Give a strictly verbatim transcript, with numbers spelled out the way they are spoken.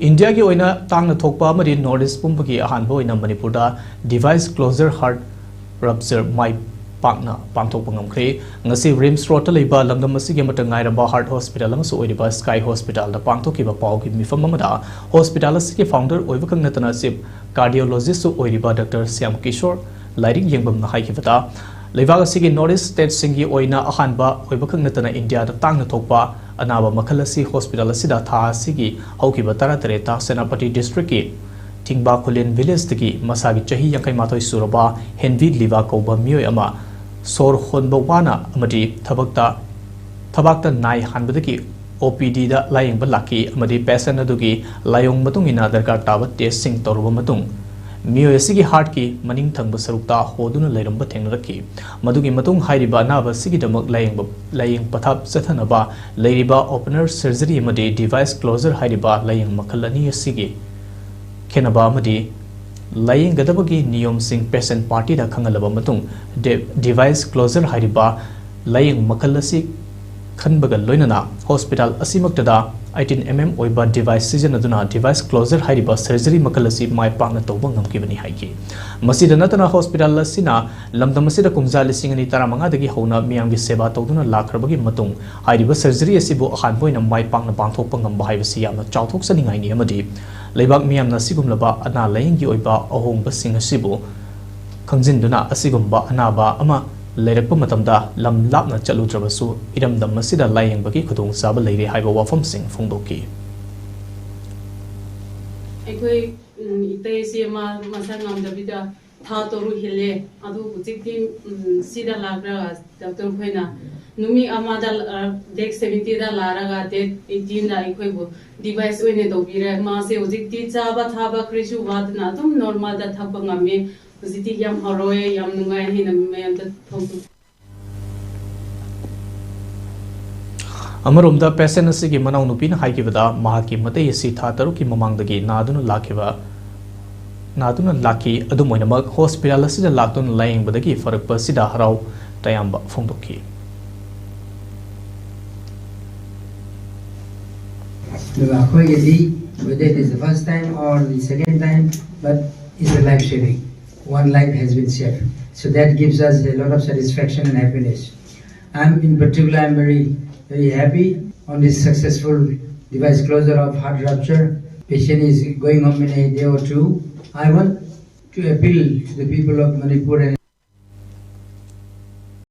ꯏꯟꯗꯤꯌꯥꯒꯤ ꯑꯣꯏꯅ ꯇꯥꯡꯅ ꯊꯣꯛꯄ ꯑꯃꯗꯤ ꯅꯣꯔꯠ ꯏꯁ ꯄꯨꯝꯕꯒꯤ ꯑꯍꯥꯟꯕ ꯑꯣꯏꯅ ꯃꯅꯤꯄꯨꯔꯗ device closure heart rupture ꯃꯥꯏ ꯄꯥꯛꯅ ꯄꯥꯡꯊꯣꯛꯄ ꯉꯝꯈ꯭ꯔꯦ꯫ ꯉꯁꯤ ꯔꯤꯝꯁ ꯔꯣꯗꯇ ꯂꯩꯕ ꯂꯝꯗꯝ ꯑꯁꯤꯒꯤ ꯑꯃꯠꯇ ꯉꯥꯏꯔꯕ ꯍꯥꯔꯠ ꯍꯣꯁꯄꯤꯇꯥꯜ ꯑꯃꯁꯨ ꯑꯣꯏꯔꯤꯕ ꯁ꯭ꯀꯥꯏ ꯍꯣꯁꯄꯤꯇꯥꯜꯗ ꯄꯥꯡꯊꯣꯛꯈꯤꯕ ꯄꯥꯎꯒꯤ ꯃꯤꯐꯝ ꯑꯃꯗ ꯍꯣꯁꯄꯤꯇꯥꯜ ꯑꯁꯤꯒꯤ ꯐꯥꯎꯟꯗꯔ ꯑꯣꯏꯕ ꯈꯛ ꯅꯠꯇꯅ ꯆꯤꯐ ꯀꯥꯔꯗꯤꯑꯣꯂꯣꯖꯤꯁꯁꯨ ꯑꯣꯏꯔꯤꯕ ꯗꯥꯛꯇꯔ ꯁ꯭ꯌꯥꯝ ꯀꯤꯁꯣꯔ ꯂꯥꯏꯔꯤꯛ ꯌꯦꯡꯐꯝꯅ ꯍꯥꯏꯈꯤꯕꯗ, ꯂꯩꯕꯥꯛ ꯑꯁꯤꯒꯤ ꯅꯣꯔꯠ ꯏꯁ ꯁ꯭ꯇꯦꯠꯁꯤꯡꯒꯤ ꯑꯣꯏꯅ ꯑꯍꯥꯟꯕ ꯑꯣꯏꯕ ꯈꯛ ꯅꯠꯇꯅ ꯏꯟꯗꯤꯌꯥꯗ ꯇꯥꯡꯅ ꯊꯣꯛꯄ ꯑꯅꯥꯕ ꯃꯈꯜ ꯑꯁꯤ ꯍꯣꯁꯄꯤꯇꯥꯜ ꯑꯁꯤꯗ ꯊꯥ ꯑꯁꯤꯒꯤ ꯍꯧꯈꯤꯕ ꯇꯔꯥꯇꯔꯦꯠꯇ ꯁꯦꯅꯥꯄꯇꯤ ꯗꯤꯁꯇ꯭ꯔꯤꯛꯀꯤ ꯊꯤꯡꯕꯥ ꯈꯨꯂꯦꯟ ꯚꯤꯂꯦꯖꯇꯒꯤ ꯃꯁꯥꯒꯤ ꯆꯍꯤ ꯌꯥꯡꯈꯩ ꯃꯥꯊꯣꯏ ꯁꯨꯔꯕ ꯍꯦꯟꯚꯤ ꯂꯤꯕꯥ ꯀꯧꯕ ꯃꯤꯑꯣꯏ ꯑꯃ ꯁꯣꯔ ꯍꯣꯟꯕ ꯋꯥꯅ ꯑꯃꯗꯤ ꯊꯕꯛꯇ, ꯊꯕꯥꯛꯇ ꯅꯥꯏ ꯍꯥꯟꯕꯗꯒꯤ ꯑꯣ ꯄꯤ ꯗꯤꯗ ꯂꯥꯌꯦꯡꯕ ꯂꯥꯛꯈꯤ ꯑꯃꯗꯤ ꯄꯦꯁꯦꯟ ꯑꯗꯨꯒꯤ ꯂꯥꯏꯑꯣꯡ ꯃꯇꯨꯡ ꯏꯟꯅ ꯗꯔꯀꯥꯔ ꯇꯥꯕ ꯇꯦꯁꯁꯤꯡ ꯇꯧꯔꯕ ꯃꯇꯨꯡ, ꯃꯤꯑꯣꯏ ꯑꯁꯤꯒꯤ ꯍꯥꯔꯠꯀꯤ ꯃꯅꯤꯡ ꯊꯪꯕ ꯁꯔꯨꯛꯇ ꯍꯣꯗꯨꯅ ꯂꯩꯔꯝꯕ ꯊꯦꯡꯅꯔꯛꯈꯤ꯫ ꯃꯗꯨꯒꯤ ꯃꯇꯨꯡ ꯍꯥꯏꯔꯤꯕ ꯑꯅꯥꯕ ꯑꯁꯤꯒꯤꯗꯃꯛ ꯂꯥꯌꯦꯡꯕ, ꯂꯥꯌꯦꯡ ꯄꯊꯥꯞ ꯆꯠꯊꯅꯕ ꯂꯩꯔꯤꯕ open heart surgery ꯑꯃꯗꯤ device closure ꯍꯥꯏꯔꯤꯕ ꯂꯥꯌꯦꯡ ꯃꯈꯜ ꯑꯅꯤ ꯑꯁꯤꯒꯤ ꯈꯦꯠꯅꯕ ꯑꯃꯗꯤ ꯂꯥꯌꯦꯡꯒꯗꯕꯒꯤ ꯅꯤꯌꯣꯝꯁꯤꯡ ꯄꯦꯁꯦꯟ ꯄꯥꯔꯇꯤꯗ ꯈꯪꯍꯜꯂꯕ ꯃꯇꯨꯡ, ꯗꯦ-, device closure ꯍꯥꯏꯔꯤꯕ ꯂꯥꯌꯦꯡ ꯃꯈꯜ ꯑꯁꯤ ꯈꯟꯕꯒ ꯂꯣꯏꯅꯅ ꯍꯣꯁꯄꯤꯇꯥꯜ ꯑꯁꯤꯃꯛꯇꯗ eighteen M M ꯑꯣꯏꯕ device ꯁꯤꯖꯤꯟꯅꯗꯨꯅ device closure ꯍꯥꯏꯔꯤꯕ surgery ꯃꯈꯜ ꯑꯁꯤ ꯃꯥꯏ ꯄꯥꯛꯅ ꯇꯧꯕ ꯉꯝꯈꯤꯕꯅꯤ ꯍꯥꯏꯈꯤ꯫ ꯃꯁꯤꯗ ꯅꯠꯇꯅ ꯍꯣꯁꯄꯤꯇꯥꯜ ꯑꯁꯤꯅ ꯂꯝꯗꯝ ꯑꯁꯤꯗ ꯀꯨꯝꯖꯥ ꯂꯤꯁꯤꯡ ꯑꯅꯤ ꯇꯔꯥꯃꯉꯥꯗꯒꯤ ꯍꯧꯅ ꯃꯤꯌꯥꯝꯒꯤ ꯁꯦꯕꯥ ꯇꯧꯗꯨꯅ ꯂꯥꯛꯈ꯭ꯔꯕꯒꯤ ꯃꯇꯨꯡ ꯍꯥꯏꯔꯤꯕ surgery ꯑꯁꯤꯕꯨ ꯑꯍꯥꯟꯕ ꯑꯣꯏꯅ ꯃꯥꯏ ꯄꯥꯛꯅ ꯄꯥꯡꯊꯣꯛꯄ ꯉꯝꯕ ꯍꯥꯏꯕꯁꯤ ꯌꯥꯝꯅ ꯆꯥꯎꯊꯣꯛꯆꯅꯤꯡꯉꯥꯏꯅꯤ ꯑꯃꯗꯤ ꯂꯩꯕꯥꯛ ꯃꯤꯌꯥꯝꯅ ꯑꯁꯤꯒꯨꯝꯂꯕ ꯑꯅꯥ ꯂꯥꯌꯦꯡꯒꯤ ꯑꯣꯏꯕ ꯑꯍꯣꯡꯕꯁꯤꯡ ꯑꯁꯤꯕꯨ ꯈꯪꯖꯤꯟꯗꯨꯅ ꯑꯁꯤꯒꯨꯝꯕ ꯑꯅꯥꯕ ꯑꯃ ꯂꯩꯔꯛꯄ ꯃꯇꯝꯗ ꯂꯝ ꯂꯥꯞꯅ ꯆꯠꯂꯨꯗ꯭ꯔꯕꯁꯨ ꯏꯔꯝꯗꯝ ꯑꯁꯤꯗ ꯂꯥꯌꯦꯡꯕꯒꯤ ꯈꯨꯗꯣꯡꯆꯥꯕ ꯂꯩꯔꯦ ꯍꯥꯏꯕ ꯋꯥꯐꯝꯁꯤꯡ ꯐꯣꯡꯗꯣꯛꯈꯤ꯫ ꯑꯩꯈꯣꯏ, ꯎꯝ, ꯏꯇꯩꯁꯤ ꯃꯥ ꯃꯁꯥ ꯉꯝꯗꯕꯤꯗ ꯊꯥ ꯇꯔꯨꯛ ꯍꯦꯜꯂꯦ꯫ ꯑꯗꯨ ꯍꯧꯖꯤꯛꯇꯤ, ꯎꯝ, ꯁꯤꯗ ꯂꯥꯛꯂꯒ ꯗꯣꯛꯇꯔ ꯈꯣꯏꯅ ꯅꯨꯃꯤꯠ ꯑꯃꯗ, ꯑ, date seventeenꯗ ꯂꯥꯛꯂꯒ date eighteenꯗ ꯑꯩꯈꯣꯏꯕꯨ device ꯑꯣꯏꯅ ꯇꯧꯕꯤꯔꯦ꯫ ꯃꯥꯁꯦ ꯍꯧꯖꯤꯛꯇꯤ ꯆꯥꯕ ꯊꯛꯄ ꯀꯔꯤꯁꯨ ꯋꯥꯗꯅ ꯑꯗꯨꯝ normalꯗ ꯊꯛꯄ ꯉꯝꯃꯦ꯫ ꯍꯧꯖꯤꯛꯇꯤ ꯌꯥꯝ ꯍꯔꯥꯎꯋꯦ, ꯌꯥꯝ ꯅꯨꯡꯉꯥꯏ ꯍꯥꯏꯅ ꯃꯌꯥꯝꯗ ꯐꯣꯡꯗꯣꯛ ꯑꯃꯔꯣꯝꯗ, ꯄꯦꯁꯦꯟ ꯑꯁꯤꯒꯤ ꯃꯅꯥꯎꯅꯨꯄꯤꯅ ꯍꯥꯏꯈꯤꯕꯗ, ꯃꯍꯥꯛꯀꯤ ꯃꯇꯩ ꯑꯁꯤ ꯊꯥ ꯇꯔꯨꯛꯀꯤ ꯃꯃꯥꯡꯗꯒꯤ ꯅꯥꯗꯨꯅ ꯂꯥꯛꯈꯤꯕ, ꯅꯥꯗꯨꯅ ꯂꯥꯛꯈꯤ꯫ ꯑꯗꯨꯝ ꯑꯣꯏꯅꯃꯛ, ꯍꯣꯁꯄꯤꯇꯥꯜ ꯑꯁꯤꯗ ꯂꯥꯛꯇꯨꯅ ꯂꯥꯌꯦꯡꯕꯗꯒꯤ ꯐꯔꯛꯄ ꯑꯁꯤꯗ ꯍꯔꯥꯎ ꯇꯌꯥꯝꯕ ꯐꯣꯡꯗꯣꯛꯈꯤ꯫ ꯑꯗꯨꯒ ꯑꯩꯈꯣꯏꯒꯤꯗꯤ Whether it is the first time or the second time, but it's a life saving. One life has been saved. So that gives us a lot of satisfaction and happiness. I'm in particular, I'm very, very happy on this successful device closure of heart rupture. Patient is going home in a day or two. I want to appeal to the people of Manipur and